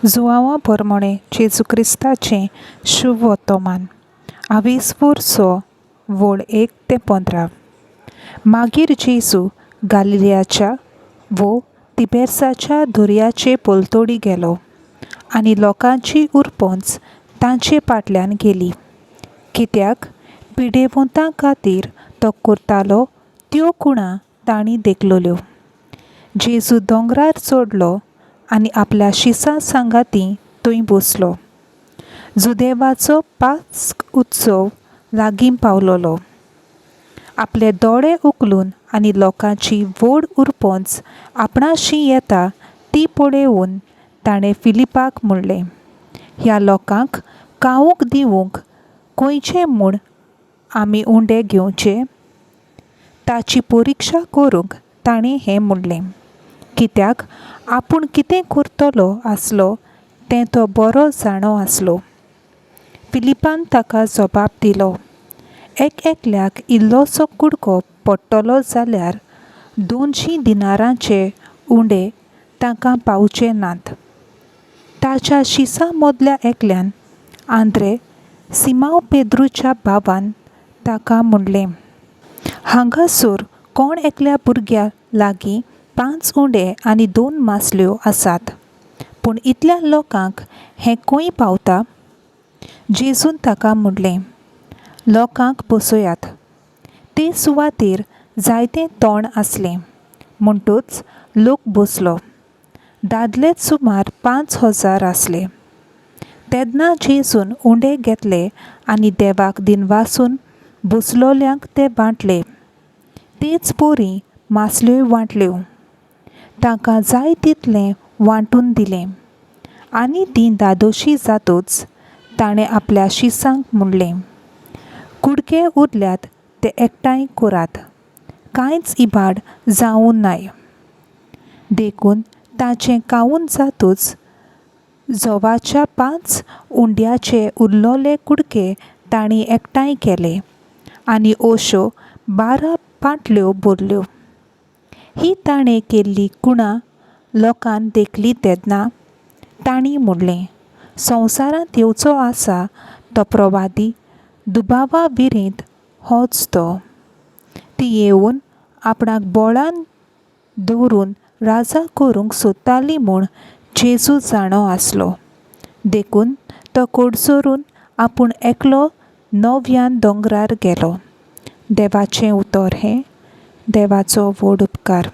जुआंवा पोरमोणें जेजू क्रिस्ताचें शुभ वर्तमान आवीस वर्सो वळ एक ते 15. मागीर जेजू गालिलियाच्या वो तिबेर्साच्या दर्याचे पलतोडी गेलो आनी लोकांची उरपोंच तांचे फाटल्यान गेली. कित्याक पिडेवंतां खातीर तो करतालो त्यो कुणा तांणी देखलेल्यो. जेजू दोंगरार चडलो आनी आपल्या शिसां सांगाती थंय बसलो. जुदेवाचो पास्क उत्सव लागीं पावलोलो. आपले दोळे उखलून आनी लोकांची व्हड उरपोंच आपणाशी येता ती पळोवन ताणें फिलिपाक म्हणलें, ह्या लोकांक खावंक दिवंक खंयचें म्हूण आमी उंडे घेवचे? ताची परिक्षा करूंक ताणें हें म्हणलें, कित्याक आपूण कितें करतलो आसलो तें तो बरो जाणो आसलो. फिलिपान ताका जबाब दिलो, एक एकल्याक इल्लोसो कुडको पडटलो जाल्यार 200 दिनारांचे उंडे तांकां पावचे नात. ताच्या शिसां मदल्या एकल्यान, आंद्रे सिमांव पेद्रूच्या भावान, ताका म्हणलें, हांगासर कोण एकल्या भुरग्या लागीं 5 उंडे आनी 2 मासल्यो आसात, पूण इतल्या लोकांक हें खंय पावता? जेजून ताका म्हणलें, लोकांक बसयात. ते सुवातेर जायतें तण आसलें म्हणटूच लोक बसलो. दादलेच सुमार 5000 आसले. तेन्ना जेजून उंडे घेतले आनी देवाक दिनवासून बसलोल्यांक ते वांटले. तेच परी मासल्योय वांटल्यो. तांकां जाय तितलें वांटून दिलें. आनी तीं धादोशी जातूच ताणें आपल्या शिसांक म्हणलें, कुडके उरल्यात ते एकठांय करात, कांयच इबाड जावूं नाय. देखून ताचें खावून जातूच जोवाच्या 5 उंड्याचे उरलोले कुडके तांणी एकठांय केले आनी अश्यो 12 पांटल्यो भरल्यो. ही ताणें केल्ली कुणा लोकान देखली तेन्ना तांणी म्हणलें, संवसारांत येवचो आसा तो प्रवादी दुबावा विरेंत होच तो. ती येवन आपणाक बोळान दवरून राजा करूंक सोदताली म्हूण जेजू जाणो आसलो. देखून तो कडसरून आपूण एकलो नव्यान दोंगरार गेलो. देवाचें उतर हें. देवाचो व्हड उपकार.